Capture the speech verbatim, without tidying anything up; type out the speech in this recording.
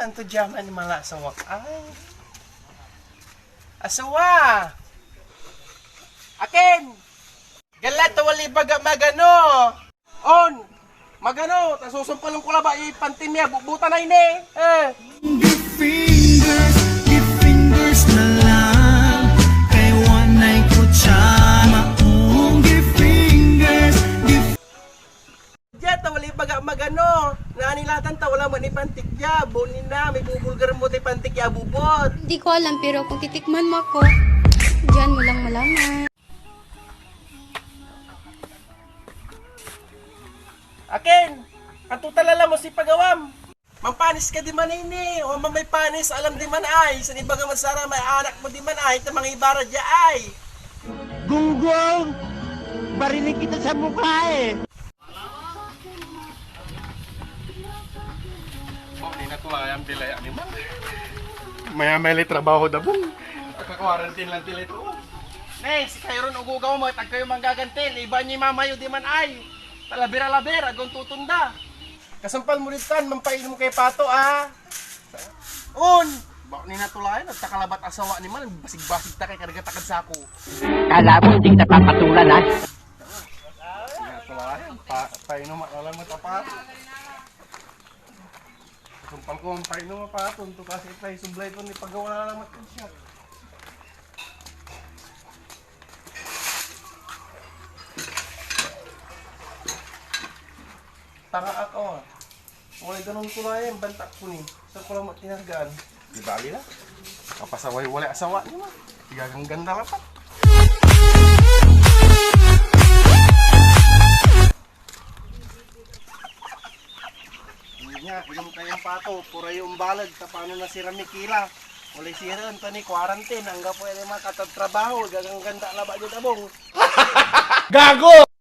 Anto dia may animal a asawak? Ay. Asawa! Akin! Gala ta walay baga magano! On! Magano! Ta susumpalen ko labat ya ipanti mi a bubutan ay ni! Eh! Give fingers, give fingers na lang. Kay wanay ko siya maong. Give fingers, give Dia ta walay baga magano. Nani latan ta wala met ipantik dia. Boni na, may bubulgar mo tay pantik ya bubot. Hindi ko alam, pero kung titikman mo ako, diyan mo lang malaman. Akin, anto talala mo si pagawam? Mampanis ka diman ini, o mamay panis, alam diman ay, san ibaga man saramay anak mo diman ay, ta mangibara dia ay. Gunggong! Barinig kita sa mukha eh! Oh, ni natulayan bilay animal. Maya may lay trabaho da bun. Kaka-quarantine lang tila ito. Ne, si kayo ron ugugaw mo, tag kayo manggagantil, iba ni mamayo diman ay. Talabir-alabir, agon tutunda. Kasumpal mo ditan, mampainom kay Pato, ah. On! Bak ni natulayan, at takalabat asawa ni man, basig-basig ta kay karga takad sako. Kala mo hindi kita papatulan, ha? Natulayan, pa, painom at alam mo, tapa. Kasumpal ko, mampainom a Pato, to kasi itay, sublay ko ni pagawa na lang siya. Tanga ak, oh. Walay danum ko la yan, bantak ko ni. Sa ko lang tinargaan. Di bali la. Kapasaway walay asawa ni ma. Gaganggan da lapat. Nya, inom tayo ng Pato. Pura yung balag. Tapano na si Rami Kila. Walay siren, ta ni quarantine. Anggapo yan yung mga katatrabaho. Gaganggan da labat yung abong. Gago!